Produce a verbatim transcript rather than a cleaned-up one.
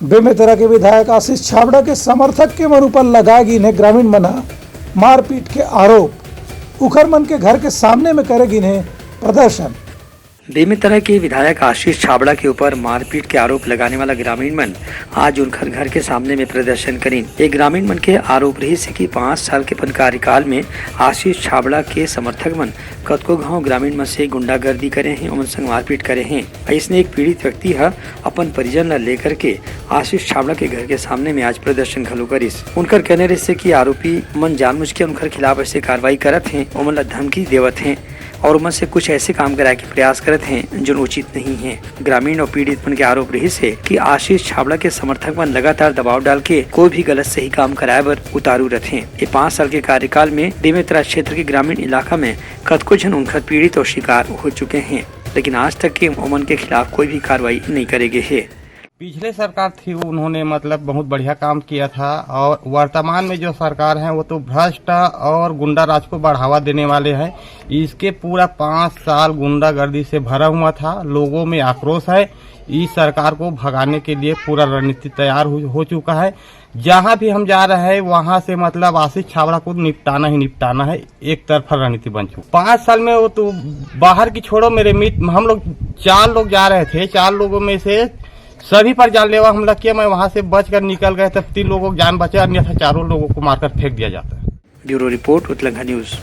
बेमेतरा के विधायक आशीष छाबड़ा के समर्थक के मन ऊपर लगाए गिन हे ग्रामीण मन ह मारपीट के आरोप। उखर मन के घर के सामने में करे गिन हे प्रदर्शन। बेमेतरा के विधायक आशीष छाबड़ा के ऊपर मारपीट के आरोप लगाने वाला ग्रामीण मन आज उनखर घर के सामने में प्रदर्शन करिन। ये ग्रामीण मन के आरोप रहिस हे कि पाँच साल के अपन कार्यकाल में आशीष छाबड़ा के समर्थक मन कतको घाव ग्रामीण मन से गुंडागर्दी करे हें, ओमन संग मारपीट करे हें। अइसने एक पीड़ित व्यक्ति ह अपन परिजन ला लेकर के आशीष छाबड़ा के घर के सामने में आज प्रदर्शन घलो करिस। उनकर कहने रहिस हे कि आरोपी मन जानबूझ के उनकर खिलाफ ऐसे कार्रवाई करत हें, ओमन ला धमकी देवत हें और ओमन से कुछ ऐसे काम कराए के प्रयास करत हें, जोन उचित नहीं हे। ग्रामीण और पीड़ित मन के आरोप रहिस हे कि आशीष छाबड़ा के समर्थक मन लगातार दबाव डाल के कोई भी गलत सही काम कराए बर उतारू रथें। ये पाँच साल के कार्यकाल में बेमेतरा क्षेत्र के ग्रामीण इलाका में कतको झन उनखर पीड़ित और शिकार हो चुके हें, लेकिन आज तक के ओमन के खिलाफ कोई भी कार्रवाई नहीं करे गे हे। पिछले सरकार थी, उन्होंने मतलब बहुत बढ़िया काम किया था, और वर्तमान में जो सरकार है वो तो भ्रष्ट और गुंडा राज को बढ़ावा देने वाले हैं। इसके पूरा पाँच साल गुंडागर्दी से भरा हुआ था। लोगों में आक्रोश है। इस सरकार को भगाने के लिए पूरा रणनीति तैयार हो, हो चुका है। जहाँ भी हम जा रहे हैं वहाँ से मतलब आशीष छाबड़ा को निपटाना ही निपटाना है। एक तरफा रणनीति बन चुकी। पाँच साल में वो तो बाहर की छोड़ो, मेरे मित्र, हम लोग चार लोग जा रहे थे, चार लोगों में से सभी पर जानलेवा हमला किया। मैं वहाँ से बच कर निकल गया, तब तीन लोगों को जान बचा, अन्यथा चारों लोगों को मारकर फेंक दिया जाता। Bureau report, Utlangha news.